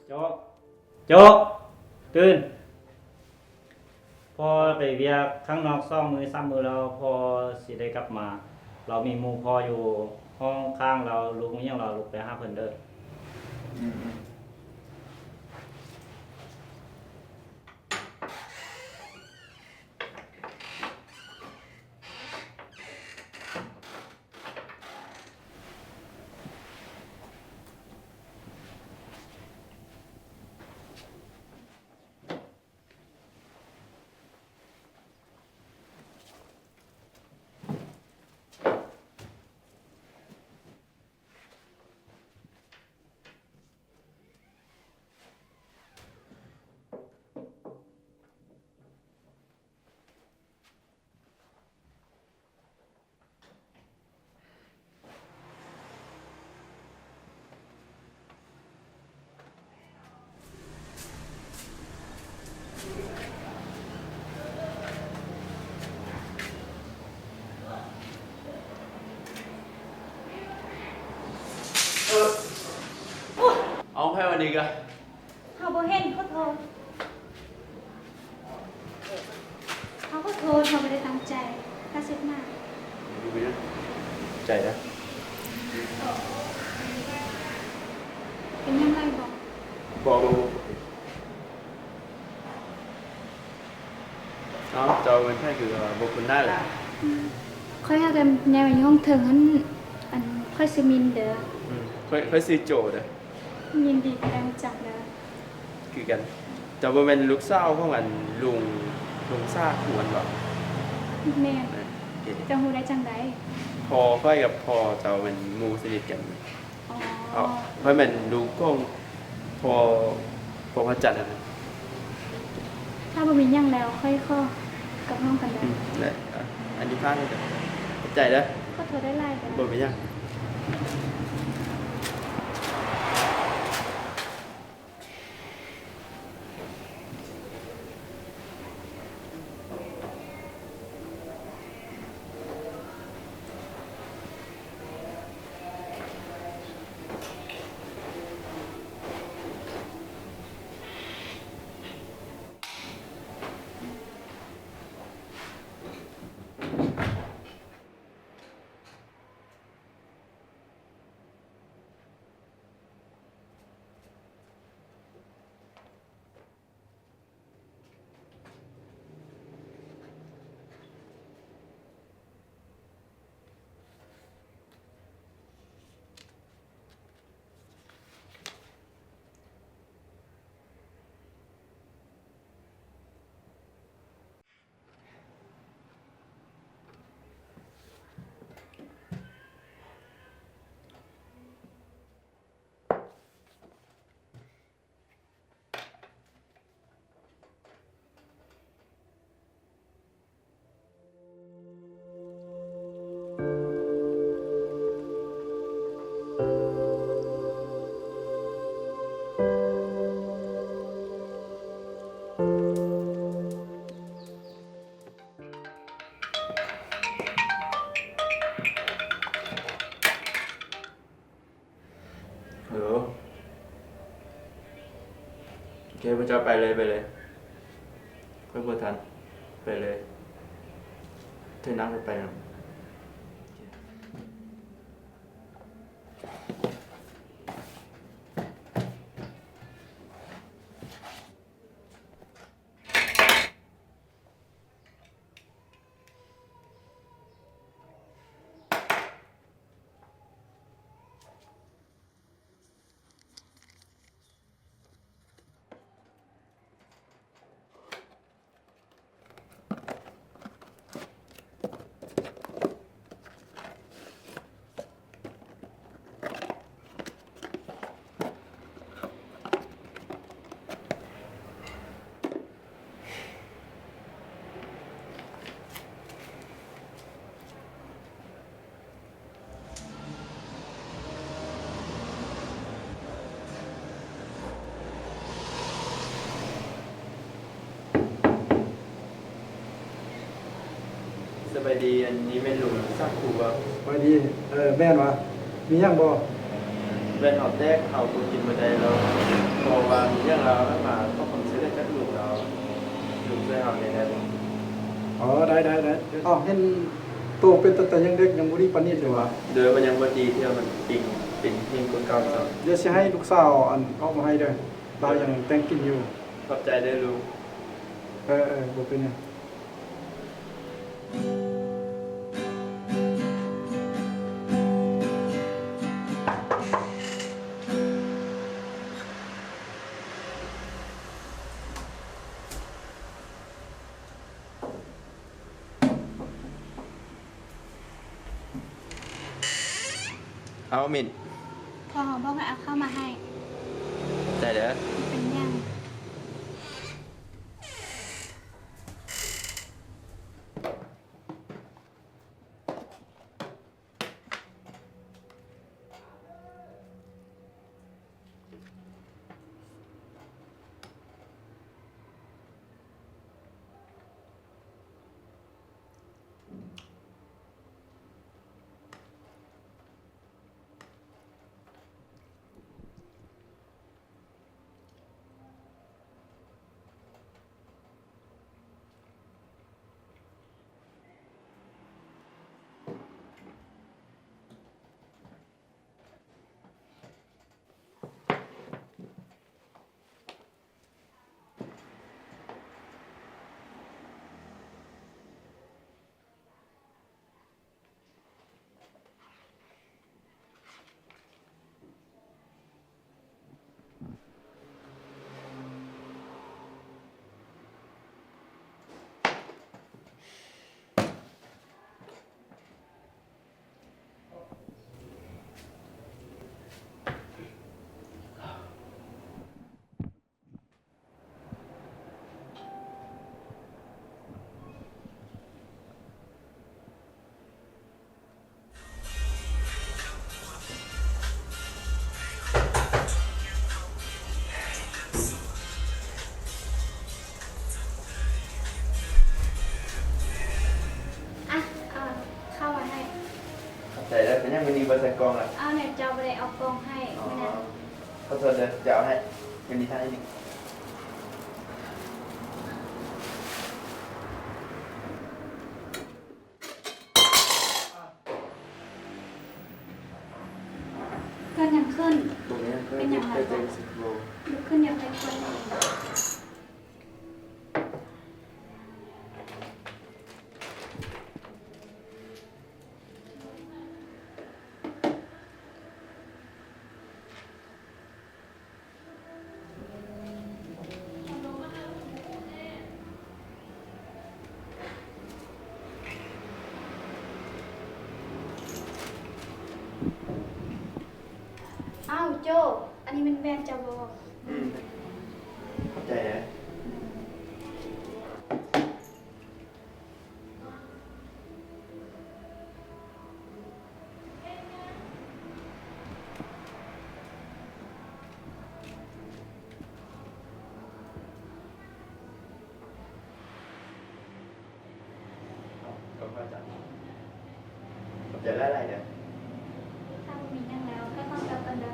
ໂຈະ ໂຈະ ຕື່ນ. ພໍ່ໄປວຽກຂ້າງນອກສອງມື້ສາມມື້ແລ້ວ ພໍ່ຊິໄດ້ກັບມາ. ລາວມີໝູ່ພໍ່ຢູ່ຫ້ອງຂ້າງລາວ ລູກມີຫຍັງລາວລຸກໄປຫາເພິ່ນເດີ້. ອືມ. ເອົາ ໃຜວັນນີ້ກະ? ເຮົາບໍ່ເຫັນ ຂໍໂທດ. ເຮົາຂໍໂທດ ເຮົາບໍ່ໄດ້ຕັ້ງໃຈ. ຜ້າເຊັດໜ້າ. ບໍ່ເປັນຫຍັງ. ໃຈນະ. ເປັນຫຍັງຫຼາຍບໍ່? ບໍ່ ບໍ່ ບໍ່. ເອົ້າ ເຈົ້າແມ່ນໃຜຄືບໍ່ຄຸ້ນໜ້າເລີຍ? ອືມ ຂ້ອຍຫາກະຍ້າຍມາຢູ່ຫ້ອງເທິງຫັ້ນ. ອັນ ຂ້ອຍຊື່ມິນເດີ້. ອືມ ຂ້ອຍ ຂ້ອຍຊື່ໂຈເດີ້. ຍິນດີທີ່ໄດ້ຮູ້ຈັກເດີ້. ຄືກັນ. ເຈົ້າບໍ່ແມ່ນລູກສາວຂອງອັນລຸງ ລຸງສາຄູຫັ້ນບໍ່? ແມ່ນ. ເອີ ໂອເຄ. ເຈົ້າຮູ້ໄດ້ຈັ່ງໃດ? ພໍ່ຂ້ອຍກັບພໍ່ເຈົ້າແມ່ນໝູ່ສະໜິດກັນ. ອໍ ຂ້ອຍແມ່ນລູກຂອງພໍ່ ພໍ່ພະຈັນຫັ້ນນະ. ຖ້າບໍ່ມີຫຍັງແລ້ວ ຂ້ອຍຂໍກັບຫ້ອງກ່ອນເດີ້. ອືມ ໄດ້. ອັນນີ້ພາດໃຫ້ເດີ້. ຂອບໃຈເດີ້. ຂໍໂທດຫຼາຍໆເດີ້. ບໍ່ເປັນຫຍັງ. ເອີ ໂອເຄ ພວກເຈົ້າໄປເລີຍ ໄປເລີຍ ຂ້ອຍບໍ່ທັນ ໄປເລີຍ ເທີນັ່ງໄປນຳ. ສະບາຍດີ ອັນນີ້ແມ່ນລຸງສັກຄູບໍ່? ສະບາຍດີ. ເອີ ແມ່ນຫວາ? ມີຫຍັງບໍ່? ແມ່ນເຮົາແຕກ ເຮົາບໍ່ກິນບໍ່ໄດ້ແລ້ວ ເພາະວ່າມີຫຍັງລາວນຳມາ ຂໍຄວາມຊ່ວຍເຫຼືອຈາກລຸງລາວ ລຸງຊ່ວຍເຮົາແດ່ໄດ້ບໍ່? ອໍ ໄດ້ໆໆ. ເອົ້າ ເຫັນໂຕເປັນຕາ ຕາຍັງເດັກ ຍັງບໍ່ດີປານນີ້ເລີຍຫວາ? ໂດຍ ມັນຍັງບໍ່ດີເທື່ອ ມັນປິງ ເປັນແຮງກວ່າເກົ່າຊ້ຳ. ດຽວຊິໃຫ້ລູກສາວ ອັນ ເອົາມາໃຫ້ເດີ ລາວຍັງແຕ່ງກິນຢູ່. ຂອບໃຈເດີລຸງ. ເອີໆ ບໍ່ເປັນຫຍັງ. ເອົາ ມິນ ພໍ່ບອກໃຫ້ເອົາເຂົ້າມາໃຫ້. ໃຈເດີ. ເປັນຫຍັງ? ອ່ະ ເອົາເຂົ້າມາໃຫ້. ຂອບໃຈເດີ. ເປັນຫຍັງມື້ນີ້ບໍ່ໃສ່ກ່ອງລະ? ອ້າວ ແນວເຈົ້າບໍ່ໄດ້ເອົາກ່ອງໃຫ້. ອໍ ມື້ນັ້ນ. ຂໍໂທດເດີ ຈະເອົາໃຫ້. ມື້ນີ້ຖ້າໃຫ້ໜຶ່ງ. ເກີດຫຍັງຂຶ້ນ? ບໍ່ມີຫຍັງ. ເປັນຫຍັງຫຼາຍບໍ່? ລຸກຂຶ້ນ ຢ່າໄປກວນ. ອ້າວ ໂຈ້ ອັນນີ້ແມ່ນແວ່ນເຈົ້າບໍ່? ອືມ ຂອບໃຈເດີ. ຂອບໃຈຫຼາຍໆເດີ. ຖ້າບໍ່ມີຫຍັງແລ້ວ ຂ້ອຍຂໍກັບກ່ອນເດີ.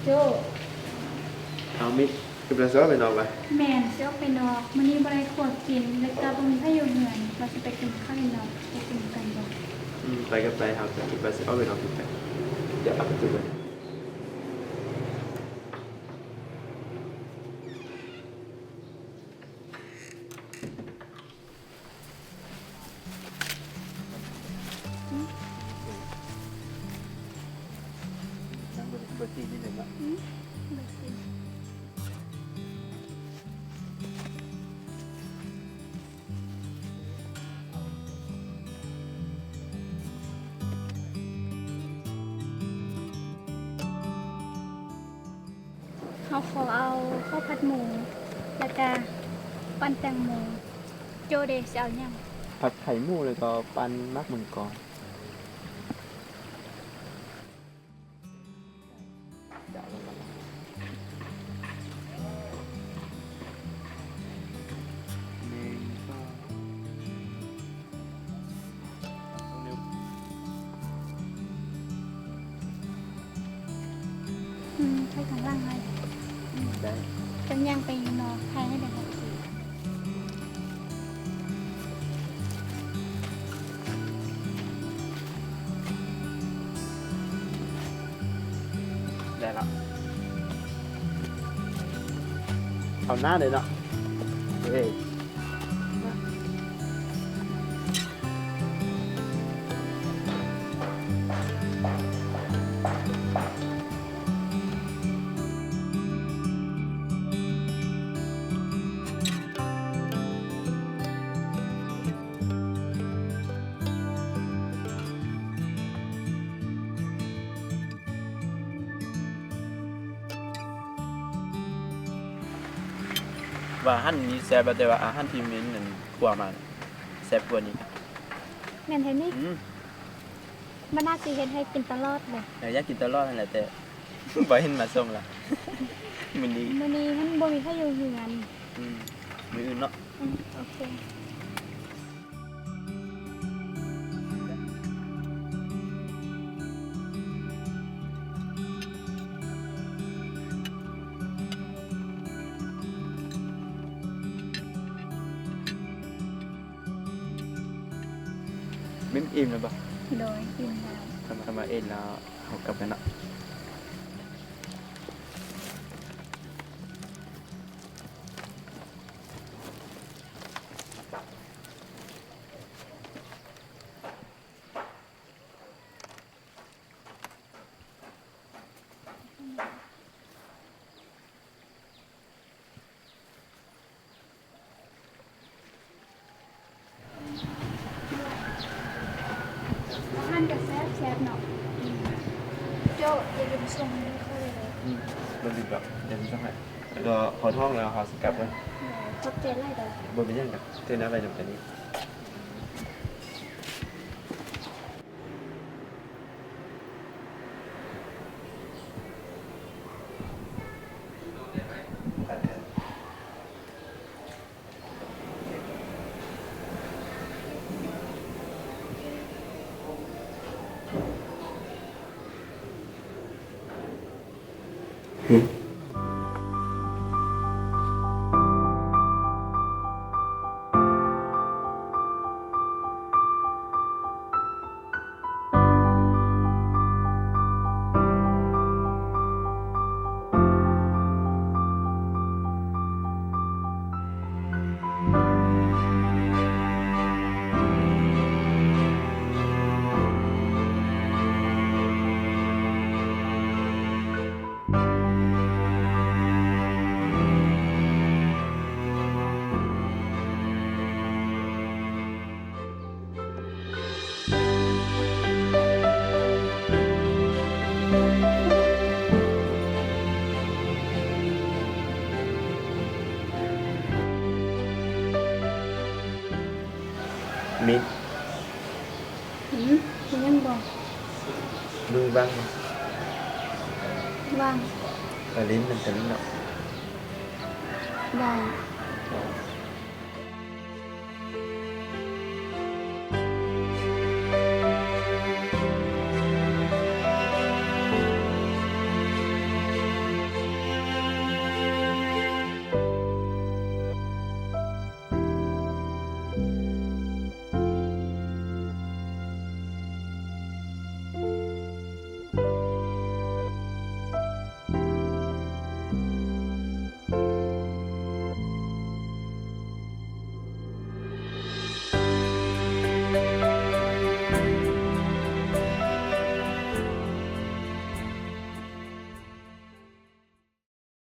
ໂຈ້ ເອົາ ມິດ ຄືເພິ່ນຊິອອກໄປນອກວະ? ແມ່ນ ຊິອອກໄປນອກ. ມື້ນີ້ບໍ່ໄດ້ຄົວກິນ ແລ້ວກໍບໍ່ມີໃຜຢູ່ເຮືອນ. ວ່າຊິໄປກິນເຂົ້າຢູ່ນອກ ໄປກິນນຳກັນບໍ່? ອືມ ໄປກໍໄປ. ເຮົາກໍຄິດວ່າຊິອອກໄປນອກຄືກັນ. ດຽວເອົາປະຕູໄວ້. ອືມ ເບີ ເບີສີ່ນີ້ແຫຼະເນາະ. ອືມ ເບີສີ່. ເຮົາຂໍເອົາເຂົ້າຜັດໝູ ແລ້ວກະປັ້ນແຕງໂມ. ໂຈ້ເດ ຊິເອົາຫຍັງ? ຜັດໄຂ່ໝູ ແລ້ວກໍປັ້ນໝາກມັງກອນ. ອືມ ໄປທາງຫຼັງໃຫ້. ອືມ ໄດ້. ເຈົ້າຍ່າງໄປນອກໄທໃຫ້ໄດ້. ໄດ້ລະ ເອົາໜ້າເລີຍເນາະ. ເອີ ມາ. ວ່າອາຫານນີ້ແຊບແລ້ວ ແຕ່ວ່າອາຫານທີ່ເມັນອັນ ຄົວມາແຊບກວ່ານີ້. ແມ່ນແທ້ນີ້? ອືມ ມັນໜ້າຊິເຮັດໃຫ້ກິນຕະຫຼອດເລີຍ. ເອີ ຢາກກິນຕະຫຼອດຫັ້ນແຫຼະ ແຕ່ບໍ່ເຫັນມາສົ່ງລະ. ມື້ນີ້ ມື້ນີ້ຫັ້ນບໍ່ມີໃຜຢູ່ເຮືອນ. ອືມ ມື້ອື່ນເນາະ. ອືມ ໂອເຄ. ເມັນອີ່ມແລ້ວບໍ່? ໂດຍ ອີ່ມແລ້ວ. ຄັນ ຄັນວ່າອີ່ມແລ້ວ ເຮົາກັບກັນເນາະ. ອາຫານກໍແຊບໆເນາະ. ອືມ ໂຈ້ ຢ່າລືມສົ່ງເງິນເຂົ້າເດີ. ອືມ ບໍ່ລືມດອກ ດຽວຊິສົ່ງໃຫ້. ແລ້ວກໍຮອດຫ້ອງແລ້ວເຮົາຊິກັບເດີ. ຂອບໃຈຫຼາຍເດີ. ບໍ່ເປັນຫຍັງດອກ ເທື່ອໜ້າໄປນຳກັນອີກ. ມິດ ຫືມ ເປັນຫຍັງບໍ່? ມື້ວ່າງບໍ່? ວ່າງ. ໄປຫຼິ້ນນຳກັນເນາະ. ໄດ້.